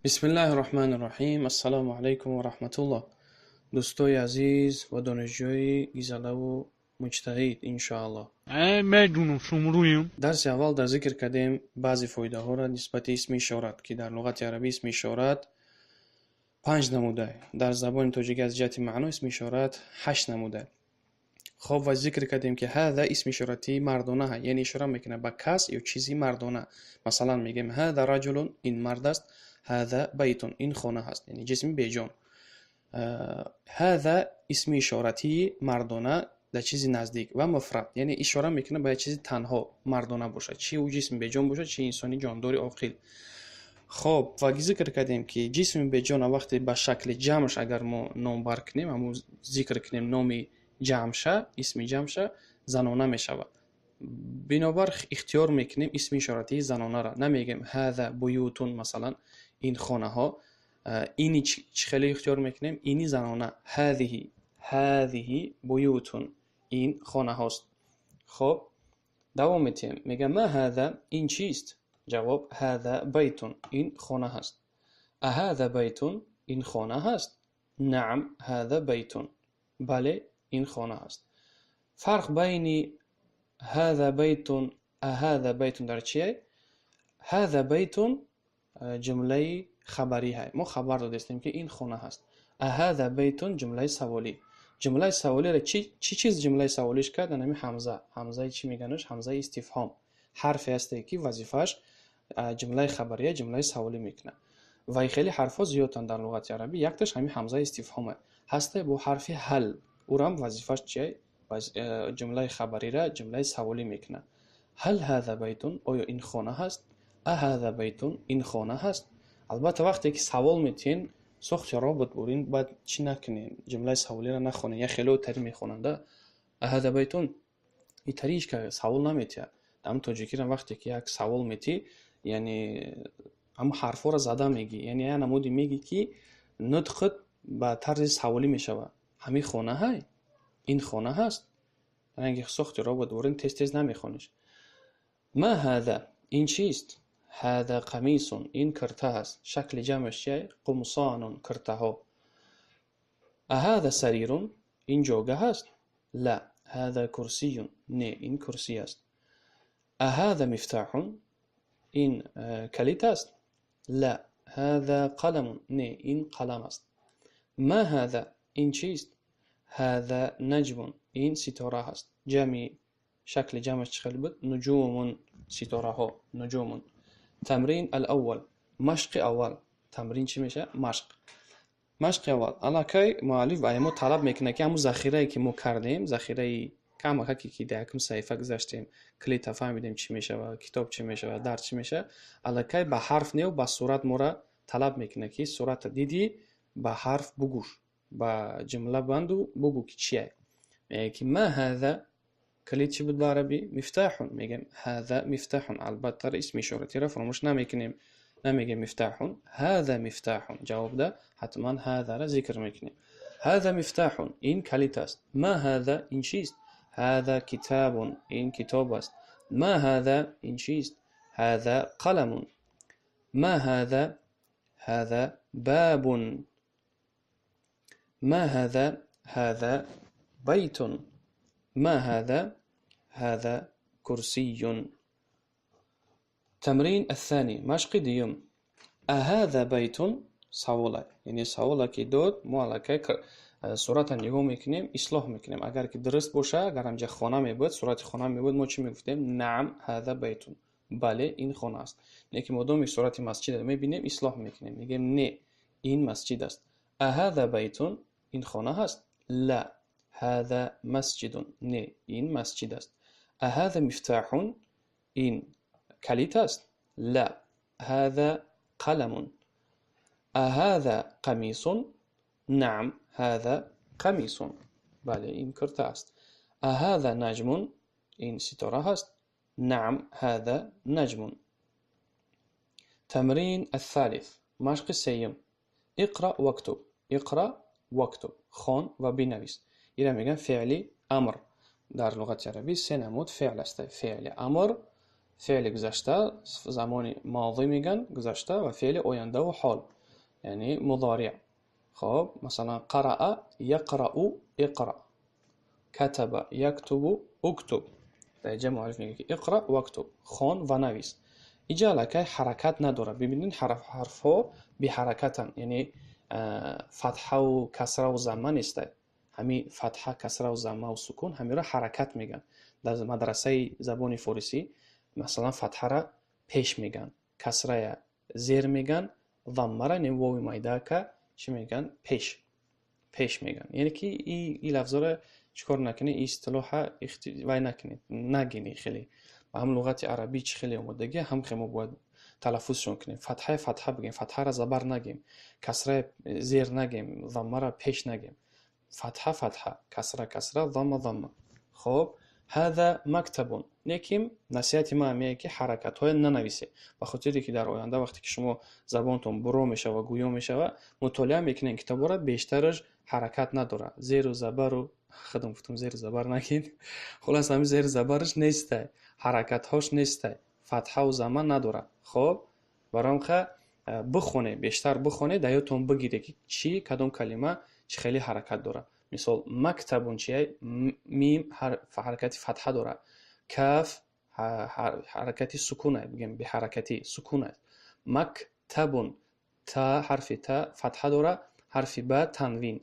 Бисмиллаҳи роҳмани роҳим. Ассалому алайкум ва раҳматуллоҳ. Дӯстои азиз ва донишҷӯи гизалаву муҷтаҳид, иншоаллоҳ. Медунам, шумрӯем. Дарси аввал дар зикр кардем баъзе фоидаҳоро нисбати исми ишорат, ки дар луғати арабӣ исми ишорат панҷ намуда, дар забони тоҷикӣ аз ҷиҳати маъно исми ишорат ҳашт намуда. Хоб, ва зикр кардем, ки ҳаза исми ишоратии мардона, яъне ишора мекунад ба кас ё чизи мардона. Масалан, мегӯем: ҳаза раҷулун, ин мард аст, ҳаза байтун, ин хона ҳаст, яъне ҷисми беҷон. Ҳаза исми ишоратии мардона дар чизи наздик ва муфрад, яъне ишора мекунад ба як чизи танҳо мардона бошад, чи ӯ ҷисми беҷон бошад, чи инсони ҷондори оқил. Хоб, ва зикр кардем, ки ҷисми беҷона вақте ба шакли ҷамъш агар мо номбар кунем, ҳамун зикр кунем номи ҷамъша, исми ҷамъша занона мешавад. Бинобар ихтиёр мекунем исми ишоратии занонара. Намегӯем ҳаза буютун, масалан, ин хонаҳо. Ини чӣ хеле ихтиёр мекунем? Ини занона, ҳазиҳи, ҳазиҳи буютун, ин хонаҳост. Хоб, давом метиҳем. Мегӯям: ма ҳаза, ин чист? Ҷавоб: ҳаза байтун, ин хона ҳаст. Аҳаза байтун, ин хона ҳаст? Наам, ҳаза байтун, бале, ин хона ҳаст. Фарқ байни ҳаза байтун, аҳаза байтун дар чие? Ҳаза байтун ҷумлаи хабарӣ ҳай, мо хабар додастем, ки ин хона ҳаст. Аҳаза байтун ҷумлаи саволӣ. Ҷумлаи саволиро чӣ чиз ҷумлаи саволиш кард? Анами ҳамза. Ҳамзаи чӣ меганаш? Ҳамзаи истифҳом. Ҳарфе ҳасте, ки вазифааш ҷумлаи хабария ҷумлаи саволӣ мекунад. Ва хеле ҳарфҳо зиёдтанд дар луғати арабӣ, якташ ҳамин ҳамзаи истифҳоме ҳасте бо ҳарфи ҳал, урам вазифааш чия? Ҷумлаи хабарира ҷумлаи саволӣ мекунад. Ҳал ҳаза байтун, оё ин хона ҳаст? Аҳаза байтун, ин хона ҳаст? Албатта, вақте ки савол метиҳен, сохти робот бурин, бояд чӣ накунем? Ҷумлаи саволиро нахонем. Як хело тари мехонанда: аҳаза байтун. И тари ҳеч савол наметиҳад. Ҳам тоҷикиро вақте ки як савол метиҳ, яъне ҳамн ҳарфҳоро зада мегӣ, яъне як намуде мегӣ, ки нутқат ба тарзи саволӣ мешавад. Ҳамин хона ҳай, ин хона ҳаст. Ранги сохти робот бурин, тез тез намехониш. Ма ҳаза, ин чист? Ҳаза қамисун, ин кирта ҳаст. Шакли ҷамъаш чия? Қумсонун, киртаҳо. Аҳаза сарирун, ин ҷога ҳаст? Ла, ҳаза курсиюн, не, ин курсӣ аст. Аҳаза мифтаҳун, ин калит аст? Ла, ҳаза қаламун, не, ин қалам аст. Ма ҳаза, ин чист? Ҳаза наҷмун, ин ситора ҳаст. Ҷамъи, шакли ҷамъаш чӣ хел буд? Нуҷумун, ситораҳо, нуҷумун. Тамрин алаввал, машқи аввал. Тамрин чӣ мешавад? Машқ. Машқи аввал. Аллакай муаллиф ба мо талаб мекунад, ки ҳамун захирае, ки мо кардем, захираи камакаке, ки дар якум саҳифа гузаштем, калита фаҳмидем чӣ мешавад, китоб чӣ мешавад, дарс чӣ мешавад, аллакай ба ҳарф неу ба сурат моро талаб мекунад, ки сурата дидӣ, ба ҳарф бугӯш, ба ҷумла банду бугӯ, ки чие. Мегӯяд, ки ма ҳаза. Калид чӣ буд ба арабӣ? Мифтаҳун. Мегӯем: ҳаза мифтаҳун. Албатта, исми ишоратиро фаромӯш намекунем, намегӯем мифтаҳун, ҳаза мифтаҳун. Ҷавобда ҳатман ҳазаро зикр мекунем. Ҳаза мифтаҳун, ин калид аст. Ма ҳаза, ин чист? Ҳаза китобун, ин китоб аст. Ма ҳаза, ин чист? Ҳаза қаламун. Ма ҳаза? Ҳаза бабун. Ма ҳаза? Ҳаза байтун. Ма ҳаза? Ҳаза курсиюн. Тамрин аthani, машқи дуюм. Аҳаза байтун, савола, яъне савола ки дод, мо аллакай сурата нигоҳ мекунем, ислоҳ мекунем. Агар ки дуруст боша, агар ҳамҷа хона мебуд, сурати хона мебуд, мо чӣ мегуфтем? Наам, ҳаза байтун, бале, ин хона аст. Лекин модоме сурати масҷидро мебинем, ислоҳ мекунем, мегӯем: не, ин масҷид аст. Аҳаза байтун, ин хона ҳаст? Ла, ҳаза масҷидун, не, ин масҷид аст. Аҳаза мифтаҳун, ин калит аст? Ла, ҳаза қаламун. Аҳаза қамисун? Наам, ҳаза қамисун, бале, ин кирта аст. Аҳаза наҷмун, ин ситора ҳаст? Наам, ҳаза наҷмун. Тамрин атhalith, машқи сеюм. Иқра вактуб. Иқра вактуб, хон ва бинавис. Ира мегӯянд феъли амр. Дар луғати арабӣ се намуд феъл аст: феъли амр, Феъли гузашта, замони мозӣ мегӯянд, гузашта, ва феъли ояндаву ҳол, яъне музориъ. Хоб, масалан, қараа яқрау иқра, катаба яктубу уктуб. Дар инҷа муаллиф мегӯяд, ки иқра вактуб, хон ва навис. Инҷа аллакай ҳаракат надорад. Бибинед, ҳарфҳо беҳаракатанд, яъне фатҳаву касраву замма нестанд. Ҳамин фатҳа, касраву заммаву сукун ҳаминро ҳаракат мегӯянд. Дар мадрасаи забони форисӣ, масалан, фатҳара пеш мегӯянд, касрая зер мегӯянд, заммара, яъне вови майдака, чӣ мегӯянд? Пеш, пеш мегӯянд. Яъне ки и лафзҳоро чӣ кор накунед, и истилоҳа вай накунед, нагинед хеле. Ба ҳам луғати арабӣ чӣ хеле омодагӣ, ҳам хеле мо бояд талаффузшон кунем. Фатҳаи фатҳа бигем, фатҳаро забар нагем, касраи зер нагем, заммаро пеш нагем. Фатҳа фатҳа, касра касра, замма замма. Хоб, ҳаза мактабун. Лекин насиҳати ман ҳамие, ки ҳаракатҳоя нанависед, ба хотире ки дар оянда, вақте ки шумо забонтон буро мешава, гӯё мешава, мутолиа мекунед китобҳоро, бештараш ҳаракат надорад. Зеру забару, худам гуфтам, зеру забар нагин. Хулас, ҳамин зеру забараш нестай, ҳаракатҳош нестай, фатҳаву замма надорад. Хоб, барои ҳам бихонед, бештар бихонед, дар ёдтон бигиред, ки чӣ, кадом калима чӣ хеле ҳаракат дорад. Мисол, мактабун чия? Мим ҳаракати фатҳа дорад, каф ҳаракати сукун аст, бигем беҳаракатӣ сукун аст. Мактабун, та, ҳарфи та фатҳа дорад, ҳарфи ба танвин.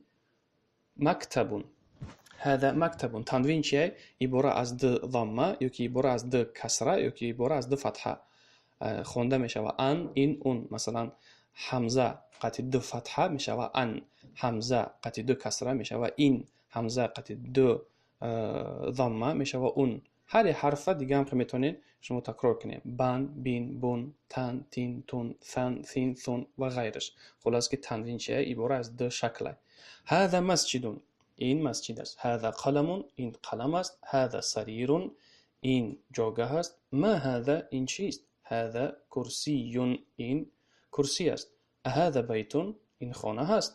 Мактабун, ҳаза мактабун. Танвин чия? Ибора аз ду замма ёки ибора аз ду касра ёки ибора аз ду фатҳа хонда мешавад: ан, ин, ун. Масалан, ҳамза қати ду фатҳа мешавад ан, ҳамза қати ду касра мешавад ин, ҳамза қати ду замма мешавад ун. Ҳар як ҳарфа дига ҳам метавонед шумо такрор кунед: бан, бин, бун, тан, тин, тун, сан, син, сун ва ғайраш. Хулос ки танвин чия? Ибора аз ду шакла. Ҳаза масҷидун, ин масҷид аст. Ҳаза қаламун, ин қалам аст. Ҳаза сарирун, ин ҷойгаҳ аст. Ма ҳаза, ин чист? Ҳаза курсиюн, ин курсӣ аст. Аҳаза байтун, ин хона ҳаст?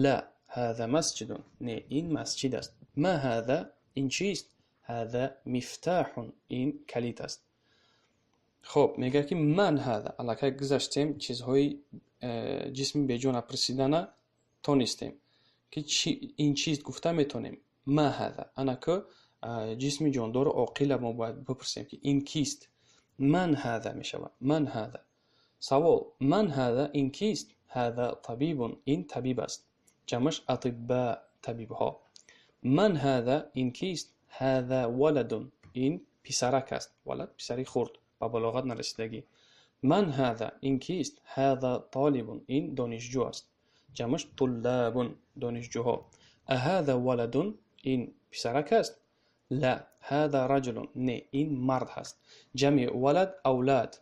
Ла, ҳаза масҷидун, не, ин масҷид аст. Ма ҳаза, ин чист? Ҳаза мифтаҳун, ин калид аст. Хоб, мегӯяд, ки ман ҳаза. Аллакай гузаштем, чизҳои ҷисми беҷона пурсидана тонистем, ки ин чиз гуфта метавонем. Ма ҳаза, анаку ҷисми ҷондору оқила мо бояд бипурсем, ки ин кист. Ман ҳаза мешавад. Ман ҳаза, савол. Ман ҳаза, ин кист? Ҳаза табибун, ин табиб аст. Ҷамъаш атибба, табибҳо. Ман ҳаза, ин кист? Ҳаза валадун, ин писарак аст. Валад, писари хурд, ба балоғат нарасидагӣ. Ман ҳаза, ин кист? Ҳаза толибун, ин донишҷӯ аст. Ҷамъаш туллабун, донишҷӯҳо. Аҳаза валадун, ин писарак аст? Ла, ҳаза раҷулун, не, ин мард ҳаст. Ҷамъи валад авлад.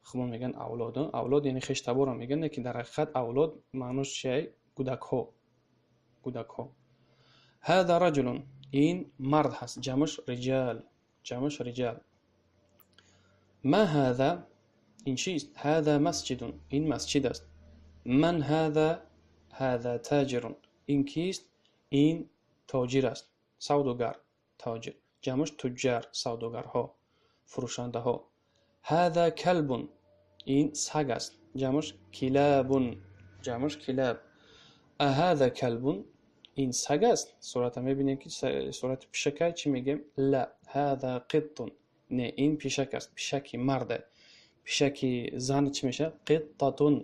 Хубон мегӯянд авлод, авлод яъне хештаборро мегӯянд, лекин дар ҳақиқат авлод маънош чия? Кӯдакҳо, кӯдакҳо. Ҳаза раҷулун, ин мард ҳаст. Ҷамъаш риҷал, ҷамъаш риҷал. Ма ҳаза, ин чист? Ҳаза масҷидун, ин масҷид аст. Ман ҳаза? Ҳаза таҷирун, ин кист? Ин тоҷир аст, савдогар, тоҷир. Ҷамъаш туҷҷар, савдогарҳо, фурӯшандаҳо. Ҳаза калбун, ин саг аст. Ҷамъаш килабун, ҷамъаш килаб. Аҳаза калбун, ин саг аст? Сурата мебинем, ки сурати пишака. Чӣ мегӯем? Ла, ҳаза қиттун, не, ин пишак аст, пишаки марда. Пишаки зан чӣ мешавад? Қиттатун,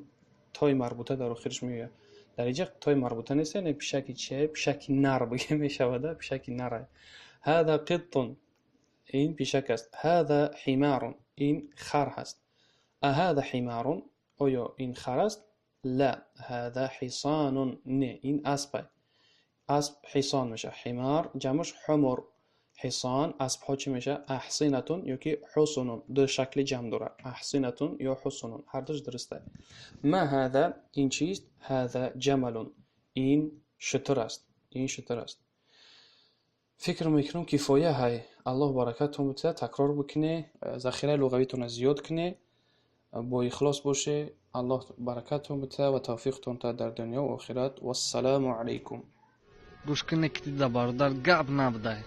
тои марбута дар охираш меояд. Дар инҷа тои марбута нест, яъне пишаки чия? Пишаки нар бигем мешавада, пишаки нара. Ҳаза қиттун, ин пишак аст. Ҳаза ҳимарун, ин хар ҳаст. Аҳаза ҳимарун, оё ин хар аст? Ла, ҳаза ҳисонун, не, ин асп асп ҳисон мешавад. Ҳимар ҷамъаш ҳумур. Ҳисон, аспҳо чӣ мешавад? Аҳсинатун ёки ҳусунун. Ду шакли ҷамъ дорад: аҳсинатун ё ҳусунун, ҳардуш дуруст аст. Ма ҳаза, ин чист? Ҳаза ҷамалун, ин шутур аст, ин шутур аст. Фикр мекунам, кифоя ҳай. Аллоҳ баракатон битиҳад. Такрор бикунед, захираи луғавитонро зиёд кунед, бо ихлос бошед. Аллоҳ баракатон битиҳад ва тавфиқтон диҳад дар дунё ва охират. Вассалому алайкум. Гӯш кунед, ки дида, бародар, гап набудай.